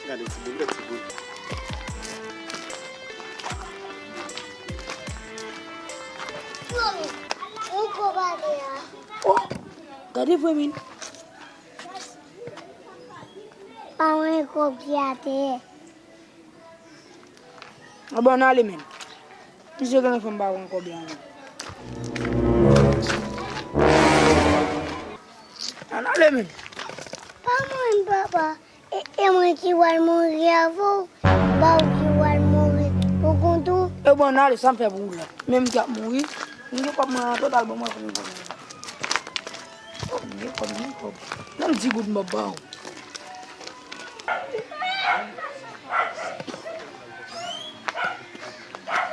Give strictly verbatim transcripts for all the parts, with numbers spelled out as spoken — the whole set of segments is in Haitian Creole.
Gade ti boul, gade ti boul. Yon kòb atè a. Oh, gade vre, men. Pa wè kòb ki atè. Bon, n ale, men. Misye genlè fè m pa wè kòb la, men. Ann ale, men. Pa mwen, papa. E, e mwen ki pral mouri avè w? Ba ou ki pral mouri pou kont ou? E bon, n ale, sa m fè pou ou la? Men m ki ap mouri. M gen kòb mwen an total, bon, mwen fini pou mwen. Oh, m gen kòb, m gen kòb. Nan di goud m ap ba ou.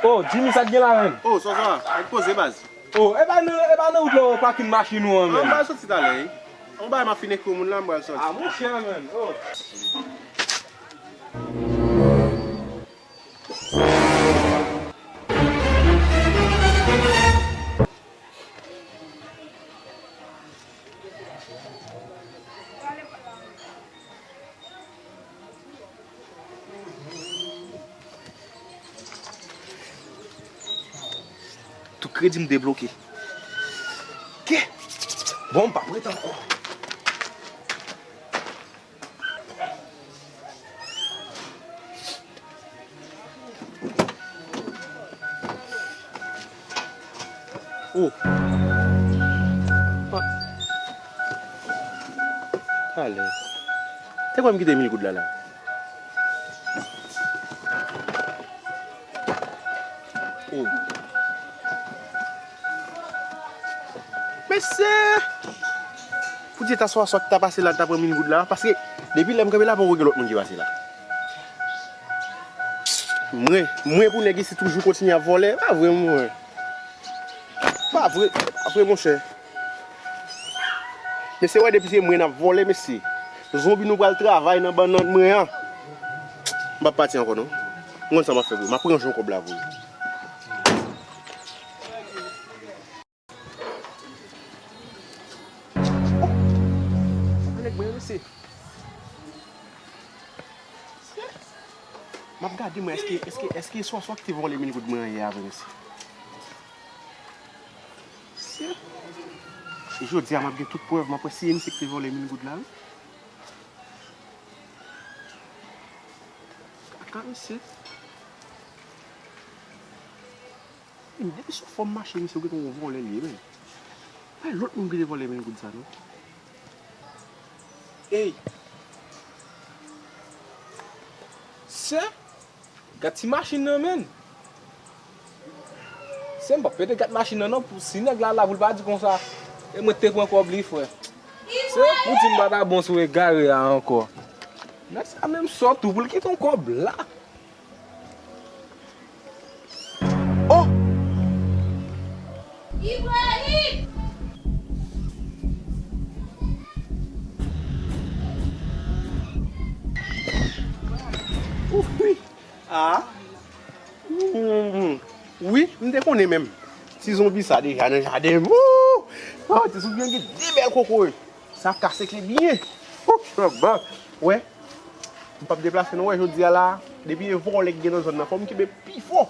Oh, Jimmy, sa k gen la menm? Oh, sa, sa, sa, poze baz. Oh, e pa nan, e pa nan wout la w pakin machin ou an menm? An, m pral soti talè, wi. An, bagay m ap fin ekri yon moun la, m pral soti. Ah, monchè, menm. Oh. Tout kredi m debloke. Ke? Bon, m p ap ret ankò. Oh. Pa. Talè. Te kwè m kite mil goud la la. Oh. Mesye! Poutèt aswè a, sa k ta pase la, ta pran mil goud la, paske depi lè m kanpe la, poko gen lòt moun ki pase la. Mwen, mwen pou nèg isit toujou kontinye ap vòlè, pa vre mwen. Pa vre, pa vre monchè. Mesye, wè depi se mwen n ap vòlè, mesye. Zonbi nou pral travay nan bannann mwen an. M p ap pati ankò non. M konn sa m ap fè pou ou. M ap ranje yon kòb la pou ou. Nèg mwen yo, mesye. M ap gade mwen, èske, èske, èske se ou ki te vòlè mil goud mwen an yè a vre, mesye? Mesye. E jodi a, m ap gen tout prèv, m ap wè si e misye ki te vòlè mil goud la, wi. Kaka, mesye. Men depi sou fòm mache, misye, ou gentan wè yon vòlè li ye, men. Pa lòt moun ki te vòlè mil goud sa, non. Ey! Sè, gad ti machin nan, men. Sè, m p ap pede gad machin nan, non, pou si nèg la la pou l pa di konsa. E mwen te pran kòb li, frè. Sè, ou di m pa ta bon sou egare a ankò. Nèg sa menm sòt tou pou l kite yon kòb la. Oh! Ibrahim! Wi. Ah. Wi, m te konnen menm. Ti zonbi sa deja nan jaden. Woo! Ah, ti zonbi an gen de bèl kokoye. Sa kase kle byen. Woo, anba. Wè. M p ap deplase non, wè, jodi a la, depi e vòlè k gen nan zòn nan, fò m kenbe pi fò.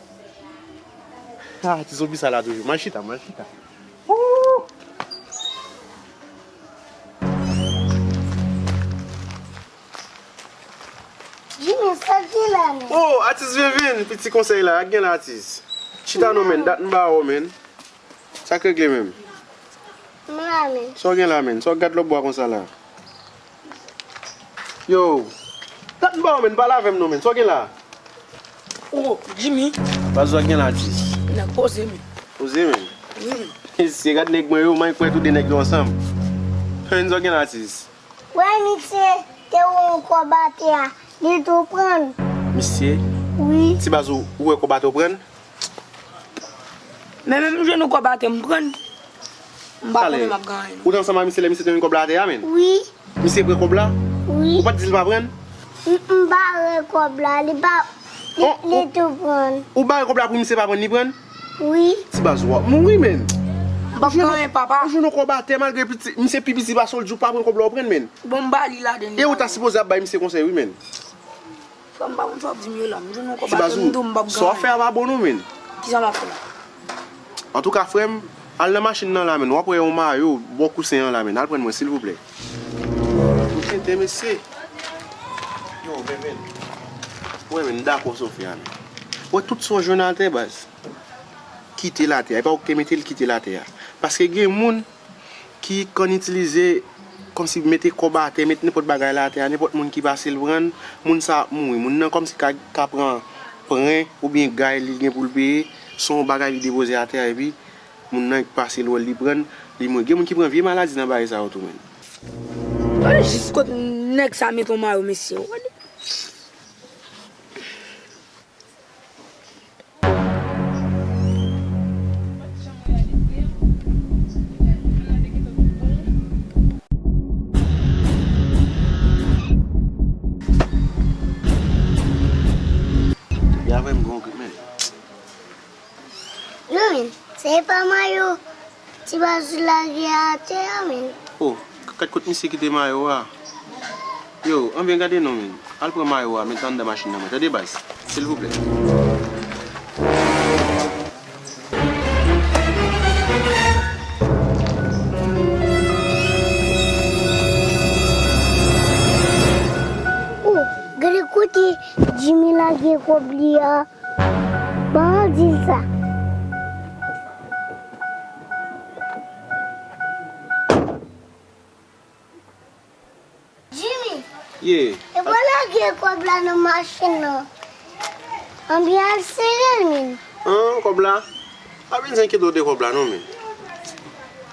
Ah, ti zonbi sa la toujou. M al chita, m al chita. Ooh! Jimmy, sa k gen la, men? Oh, atis Vivine, piti konsèy la, sa k gen la, atis? Chita non, men, dat m ba ou, men. Sa k regle menm? M la, men. Sa w gen la, men? Sa w gad lòt bwa konsa la? Yo. Dat m ba w, men. Pale avè m non, men. Sa w gen la? Oh, Jimmy. Baz, sa w gen la, atis? Nèg poze, men. Poze, men. Wi. Se gad nèg mwen yo, mwen kwè tou de nèg yo ansanm. Men, sa w gen la, atis? Wè, misye te wè yon kòb atè a, li tou pran. Misye? Wi. Ti baz, ou, ou wè kòb atè w pran? Men menm m jwenn yon kòb atè m pran. M pa konnen m ap gen anyen. Ou te ansanm ak misye lè misye te jwenn kòb la atè a, men? Wi. Misye pran kòb la? Wi. Ou pa t di l pa pran? M, m bare kòb la, li pa, li, li tou pran. Ou bare kòb la pou misye pa pran, li pran? Wi. Ti baz, w ap mouri, men. M p ap gen anyen, papa. Ou jwenn yon kòb atè, malgre piti, misye pi piti pase w, l di w pa pran kòb la, w pran, men. Bon, m ba li ladan. E ou ta sipoze ap bay misye konsèy, wi, men. Frè m, pa konn sa w ap di m yo la. M jwenn yon kòb atè m, m di w m p ap ganyen. Sa w ap fè a pa bon non, menn. Kisa m ap fè la? Antouka, frè m, al nan machin nan la, menn. W ap wè yon mayo bò kousen an la, menn. Al pran mwen, silvouplè. Ou tenten, mesye. Yo, Venven. Wè, menn, m dakò sa w fè a, menn. Wè, tout sa w jwenn atè, baz, kite l atè a. E pa ou ki te mete l, kite l atè a. Paske gen moun ki konn itilize kòmsi mete kòb atè, mete nenpòt bagay la atè a, nenpòt moun ki pase l pran l, moun sa ap mouri. Moun nan kòmsi ka, ka pran pren oubyen gay li gen pou l peye, se yon bagay li depoze atè a, epi moun nan pase l wè l, li pran l, li mouri. Gen moun ki pran vye maladi nan bagay sa yo tou, menn. Gade jis kot nèg sa mete yon mayo, mesye. Epi apre m gen yon grip, men. Non, men, se pa mayo. Ti Bazou lage atè a, menn. Oh, gad kot misye kite mayo a. Yo, anben gade non, menn. Al pran mayo a, met anndan machin nan mwen. Tande, baz? Silvouplè. Oh, gade kote Jimmy lage kòb li a. Ban m di l sa. Jimmy, ye, e pa lage kòb la nan machin nan. Ann, byen al sere l, menn. An, kòb la? Pa bezwen enkyete w de kòb la non, menn.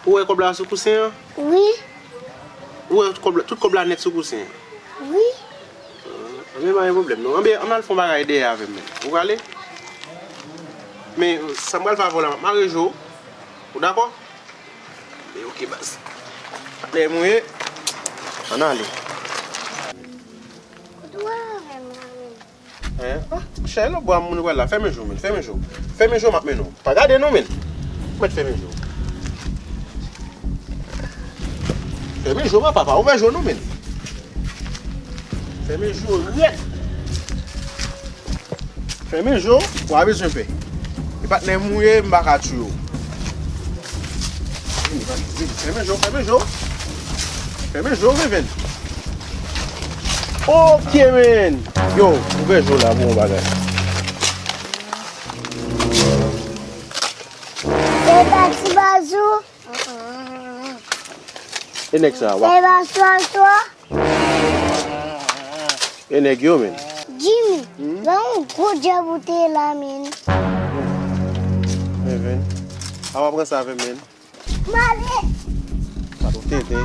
Ou wè kòb la sou kousen an? Wi. Ou wè kòb la, tout kòb la nèt sou kousen an? Wi. An, men pa gen pwoblèm non. Anben, ann al fè yon bagay dèyè avè m, menn. Ou prale? Men, sa m pral fè avè w la, m ap mare je w. Ou dakò? Men ok, baz. Patnè m ou ye. Ann ale. Kote w al avè m la, menn? Hein? Ah, chè, lòt bò a moun pral la. Fèmen je w, menn. Fèmen je w. Fèmen je w, m ap mennen w. Pa gade non, menn. Mèt fèmen je w. Fèmen je w, papa. Pa ouvè je w non, menn. Fèmen je w rèd. Fèmen je w, w a bezwen pè. E patnè m ou ye, m pa ka tchwe w. Vini, vini, vini. Fèmen je w, fèmen je w. Fèmen je w, Venven. Ok, menn. Yo, ouvè je w la pou yon bagay. Se pa Ti Bazou. E nèg sa, w ap... Se pa Swanswa. E nèg yo, menn. Jimmy, hmm? Nan yon gwo djòb ou te ye la, menn. Venven. A w ap pran sa avè m, menn. M ale. Sa tou tenten.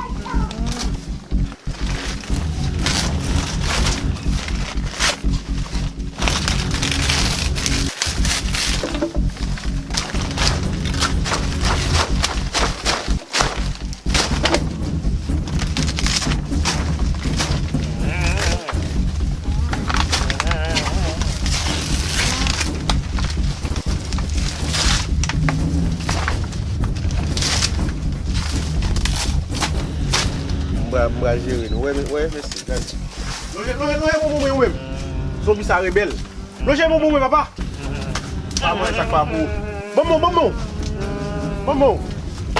M pral, m pral jere nou. Wè, wè, mesye, gade. Lonje, lonje, lonje bonbon mwen, ou menm. Zonbi sa rebèl. Lonje bonbon mwen, papa. Pa mwen sa k pa pou ou. Bonbon, bonbon. Bonbon.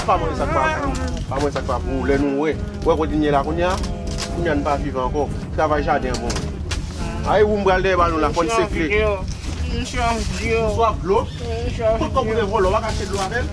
Pa mwen sa k pa pou ou. Pa mwen sa k pa pou ou. Lè nou wè. Wè kote n ye la kounye a. Kounye a n pa viv ankò. Travay jaden an pou mwen. Ay, ou m pral dèyè balon la, fò n sekle. M swaf dlo. Tout kòb ou te vòlò, w pa ka achte dlo avè l?